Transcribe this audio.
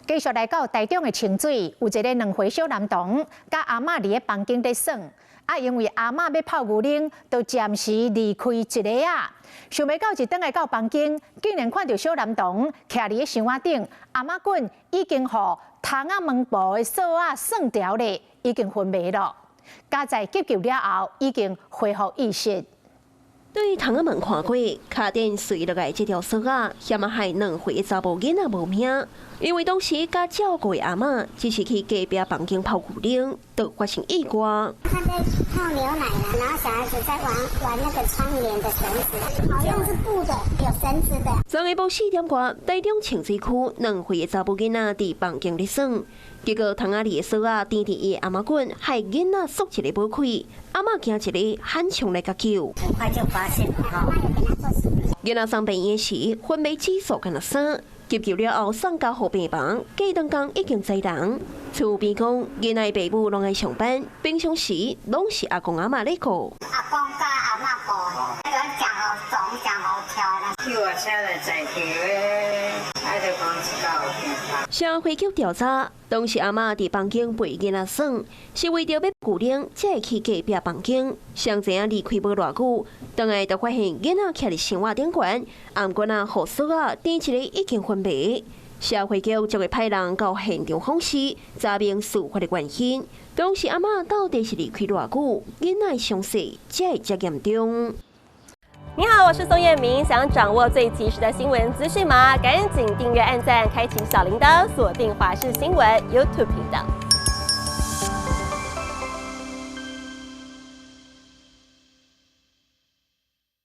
繼續來到台中的清水，有一个2歲小男童，佮阿嬤佇咧房間咧耍，啊，因為阿嬤欲泡牛奶，就暫時離開一下仔。想袂到一轉來到房間，竟然看著小男童徛佇咧箱仔頂，頷仔頸已經予窗仔門布的索仔栓牢咧，已經昏迷了。佳哉急救了後，已經恢復意識。對窗仔門看過，跤頂垂落來這條索仔，嫌仔害2歲的查某囡仔無命。因為當時佮照顧的阿嬤只是去隔壁房間泡牛奶，就發生意外。他在泡牛奶啦，然後小孩子在玩玩那個窗簾的繩子，好像是布的，有繩子的。昨下晡4點外，台中清水區2歲的查某囡仔佇房間咧耍，結果窗仔裡的索仔纏佇伊的頷仔頸，害囡仔索一个無開，阿嬤驚一个喊上來共救。很快就發現了，囡仔送病院時，昏迷指數干焦3，急救了後送加護病房，過2工已經載人。厝邊講，囡仔爸母攏愛上班，平常時攏是阿公阿嬤咧顧。阿公佮阿嬤顧，有講好總講好跳啦。救護車來載去的，啊就講一夠有社會局調查，當時阿嬤佇房間陪囡仔耍，是為著欲牛奶，才會去隔壁房間。誰知影離開無偌久，轉來就發現囡仔徛佇箱仔頂懸，頷頸仔予索仔纏一个已經昏迷。社會局就會派人到現場訪視，查明事發的原因。當時阿嬤到底是離開偌久，囡仔傷勢才會遮嚴重。你好，我是宋燕明。想掌握最及時的新聞資訊嗎？趕緊訂閱、按讚、開啟小鈴鐺，鎖定華視新聞 YouTube 頻道。